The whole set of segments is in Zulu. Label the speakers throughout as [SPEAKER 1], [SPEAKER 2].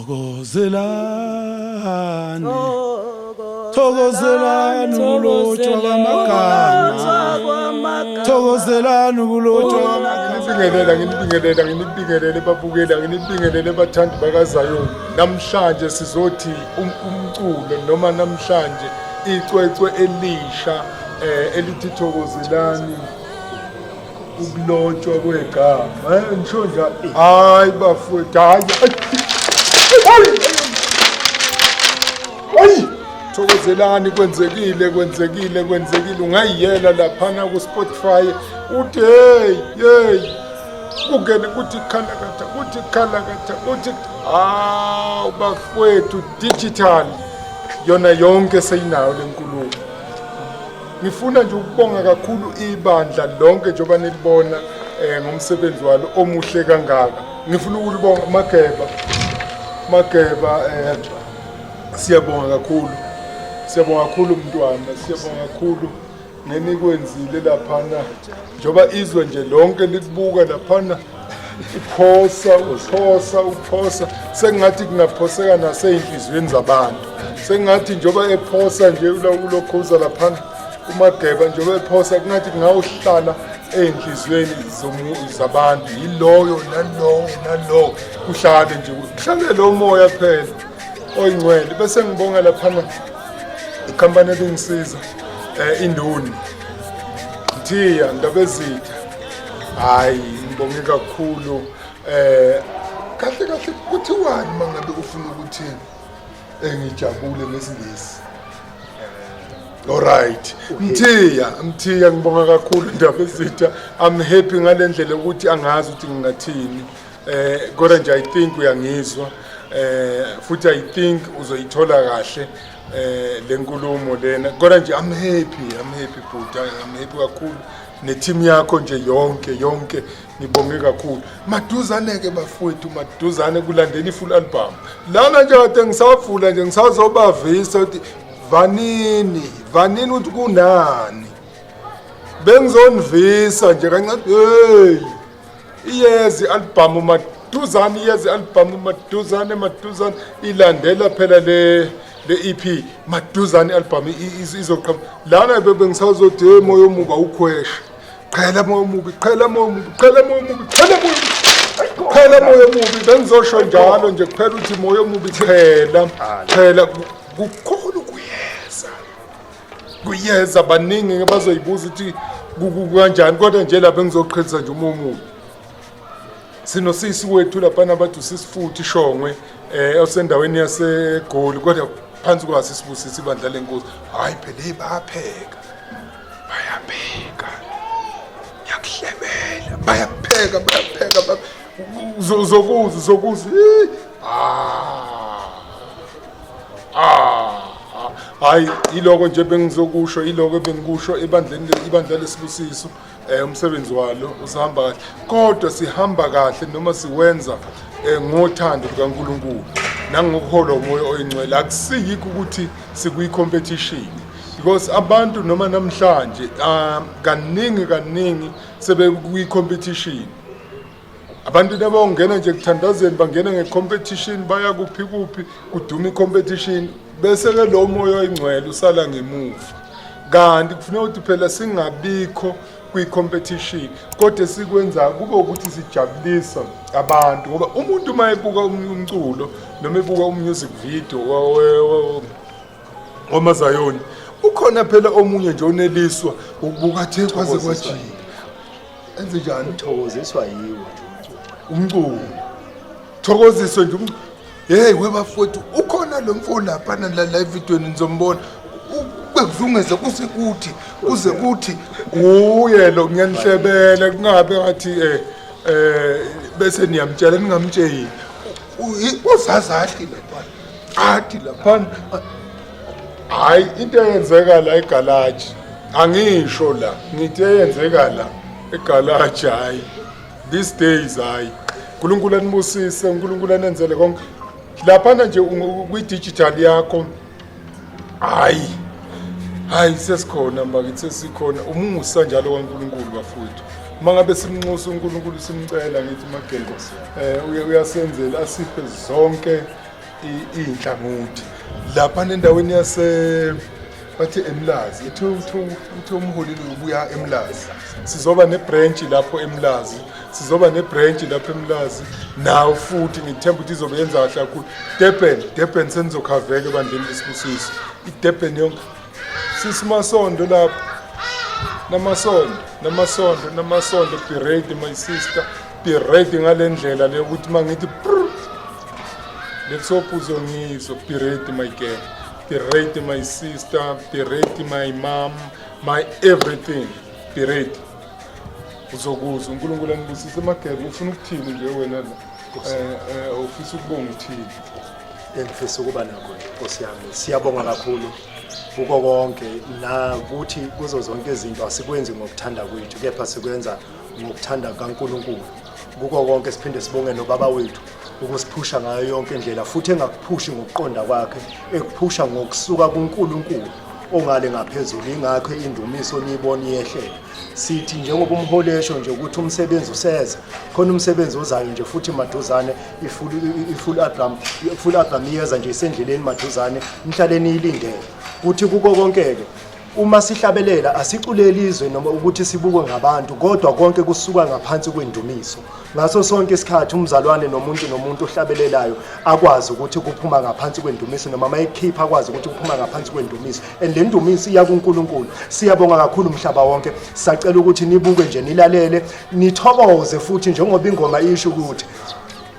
[SPEAKER 1] Thokozelani, thokozelani ukulotshwa kwamagama, thokozelani ukulotshwa kwamagama.
[SPEAKER 2] Ngibingelela, nginibingelela, nginibingelele babukela, nginibingelele bathandi bakaZayoni. Namhlanje sizothi umculo noma namhlanje icwecwe elisha elithi thokozelani ukulotshwa kwegama. Ngisho njalo. Hayi bafowethu, hayi. Hayi. Hayi. Thokozelani, kwenzekile, kwenzekile, kwenzekile. Ungayiyela laphana ku-Spotify uthi hey, hey. Kungene kuthi khalakatha, kuthi khalakatha, kuthi hawu bafowethu, digital yona yonke seyinayo le nkulumo. Ngifuna nje ukubonga kakhulu ibandla lonke njengoba nilibona ngomsebenzi walo omuhle kangaka. Ngifuna ukulibonga Mageba. Mageba, siyabonga kakhulu. Siyabonga kakhulu mntwana, siyabonga kakhulu ngenikwenzile laphana. Njengoba izwe nje lonke likubuka laphana, uphosa, uphosa, uphosa, sengathi kungaphoseka nasey'nhliziyweni zabantu. Sengathi njengoba ephosa nje ulokhuza laphana uMageba, njengoba ephosa kungathi kungawuhlala ey'nhliziyweni zabantu, yiloyo nalowo nalowo, kuhlale nje, kuhlale lo moya phela oyingcwele. Bese ngibonga laphana ikhampani ebingisiza, Indoni Mthiya Ndabezitha. Hayi, ngibonge kakhulu. Kahle kahle kuthiwani mangabe ufuna ukuthi ngijabule ngesingisi? Alright. Mthiya, Mthiya, ngibonga kakhulu Ndabezitha. I'm happy ngale ndlela ukuthi angazi ukuthi ngingathini. Kodwa nje I think uyangizwa. Futhi I think uzoyithola kahle le nkulumo lena. Kodwa nje I'm happy, I'm happy bhuti, I'm happy kakhulu. Ne team yakho nje yonke yonke ngibonge kakhulu. Maduzane ke bafowethu, maduzane kulandela i-full album. Lana nje kade ngisavula nje ngisazobavisa ukuthi vanini, vanini ukuthi kunani. Bengizonivisa nje kancane, hey. Iyezi album maduzane, iyezi album maduzane, maduzane ilandela phela le EP maduzane album izoqhamuka. Lana bengisazothi hey moya omubi awukhweshe. Qhela moya omubi, qhela moya omubi, qhela moya omubi, qhela moya omubi. Qhela moya omubi, bengizosho njalo nje kuphela ukuthi moya omubi qhela, qhela kukhulu kuyeza. Kuyeza baningi bazoyibuza ukuthi kanjani, kodwa nje lapha engizoqhelisa nje umoya omubi. Sinosisi wethu laphana bathi usisifuthi Shongwe, osendaweni yaseGoli, kodwa phansi kwasi sibusisa ibandla lenkosi. Hayi phela bayapheka, bayapheka, ngiyakuhlebela, bayapheka, bayapheka, uzokuza, uzokuza. Hayi iloko nje bengizokusho, iloko bengikusho ebandleni, ibandla lesibusiso. Umsebenzi walo usahamba kahle, kodwa sihamba kahle noma siwenza ngothando lukaNkulunkulu nangokuholwa umoya oyingcwele. Akusiyikho ukuthi sikwi competition, because abantu noma namhlanje kaningi kaningi sebekwi competition. Abantu nabawungena nje kuthandazeni bangena nge-competition, baya kuphi kuphi, kuduma i-competition, bese ke lo moya oyingcwele usala ngemuva. Kanti kufuneka ukuthi phela singabikho kwi-competition, kodwa esikwenzayo kube ukuthi sijabulisa abantu, ngoba umuntu uma ebuka umculo noma ebuka umusic video wamaZayoni, ukhona phela omunye nje oneliswa ukubuka athe kwaze kwajika. Enze njani?
[SPEAKER 3] Uthokoziswa yiwo nje
[SPEAKER 2] umculo. Umculo. Thokoziswe nje umculo. Hey webafowethu, ukhona lo mfo lapha la la evidweni nizombona. Bekuzungeza kuze kuthi, kuze kuthi uye lo ngiyanihlebela kungabe ngathi bese niyamtshela ningamtsheli. Uzazathi lapha. Athi lapha. Hayi into eyenzeka la egarage. Angisho la, ngithi eyenzeka la egarage hayi. These days hayi. uNkulunkulu anibusise, uNkulunkulu anenzele konke. Laphana nje kwi-digital yakho hayi. Hayi sesikhona bakithi, sesikhona. Umusa njalo kaNkulunkulu bafowethu. Uma ngabe simnxusa uNkulunkulu simcela ngithi Mageba, uyasenzela asiphe zonke iy'nhlangothi lapha nendaweni yase bathi emlazi uthe uthe uthe umholi lo ubuya emlazi sizoba nebranch lapho emlazi sizoba nebranch lapho emlazi nawo futhi ngithemba ukuthi izobe yenza kahle kakhulu Durban Durban senizokhaveka ebandleni lesibusiso iDurban yonke sisimasondo lapho namasondo namasondo namasondo be ready my sister be ready ngale ndlela le ukuthi uma ngithi let's hope uzongizwa be ready my girl be ready my sister be ready my mom my everything be ready uzokuzwa unkulunkulu anibusise emagebe ufuna ukuthini nje wena la ufisa ukubonga uthini
[SPEAKER 3] Engifisa ukuba nakho nje Nkosi yami siyabonga kakhulu kuko konke nakuthi kuzo zonke izinto asikwenzi ngokuthanda kwethu kepha sikwenza ngokuthanda kaNkulunkulu kuko konke siphinde sibonge nobaba wethu ukusiphusha ngayo yonke indlela futhi engakuphushi ngokuqonda kwakhe ekuphusha ngokusuka kuNkulunkulu ongale ngaphezulu ingakho indumiso niyibona iyehlela sithi njengoba umholi esho nje ukuthi umsebenzi useza khona umsebenzi ozayo nje futhi maduzane i-full album i-full album iyeza nje isendleleni maduzane nihlale niyilindele kuthi kuko konke-ke uma sihlabelela asiculeli izwe noma ukuthi sibukwe ngabantu kodwa konke kusuka ngaphansi kwendumiso ngaso sonke isikhathi umzalwane nomuntu nomuntu ohlabelelayo akwazi ukuthi kuphuma ngaphansi kwendumiso noma mayekhipha akwazi ukuthi kuphuma ngaphansi kwendumiso and le ndumiso iya kuNkulunkulu siyabonga kakhulu umhlaba wonke sacela ukuthi nibuke nje nilalele nithokoze futhi njengoba ingoma isho ukuthi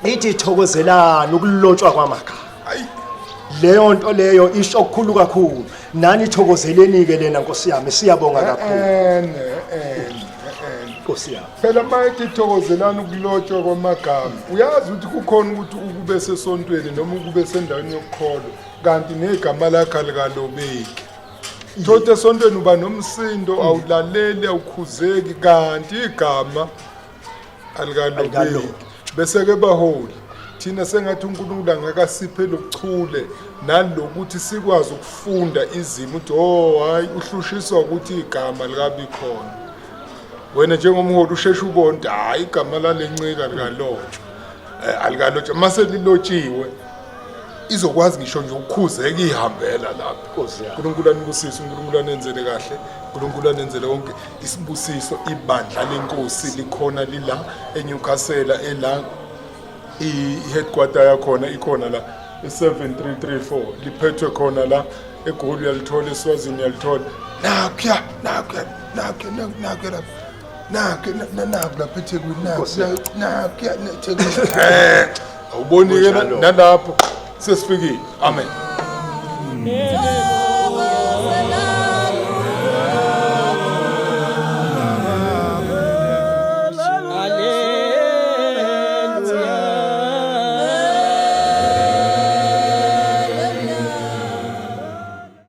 [SPEAKER 3] ithi thokozelani ukulotshwa kwamagama leyo nto leyo isho okukhulu kakhulu nani thokozeleni-ke lena nkosi yami siyabonga kakhulu nkosi yami
[SPEAKER 2] phela uma ethi thokozelani ukulotshwa kwamagama uyazi ukuthi kukhona ukuthi ukube sesontweni noma ukube sendaweni yokukholwa kanti negama lakho alikalobeki thothi esontweni uba nomsindo awulaleli awukhuzeki kanti igama alikalobeki bese-ke baholi thina sengathi uNkulunkulu angakasiphe lokuchule nalokuthi sikwazi ukufunda izimo ukuthi oh hayi uhlushiswa ukuthi igama likabi khona wena njengomholi usheshe ubone ukuthi hayi igama lalencika likalotshwa eh, alikalotshwa mase lilotshiwe izokwazi ngisho nje ukukhuzeka ihambela lapho uNkulunkulu anibusise uNkulunkulu anenzele kahle uNkulunkulu anenzele konke isibusiso ibandla lenkosi likhona lila eNewcastle ela i-headquarter yakhona ikhona la i-7334 liphethwe khona la eGoli uyalithola eSwazini uyalithola nakhuya nakhuya nakhuya nakhuya lapha nakhu naku lapha eThekwini nakhu nakhu eThekwini awuboni ke nalapho sesifikile amen.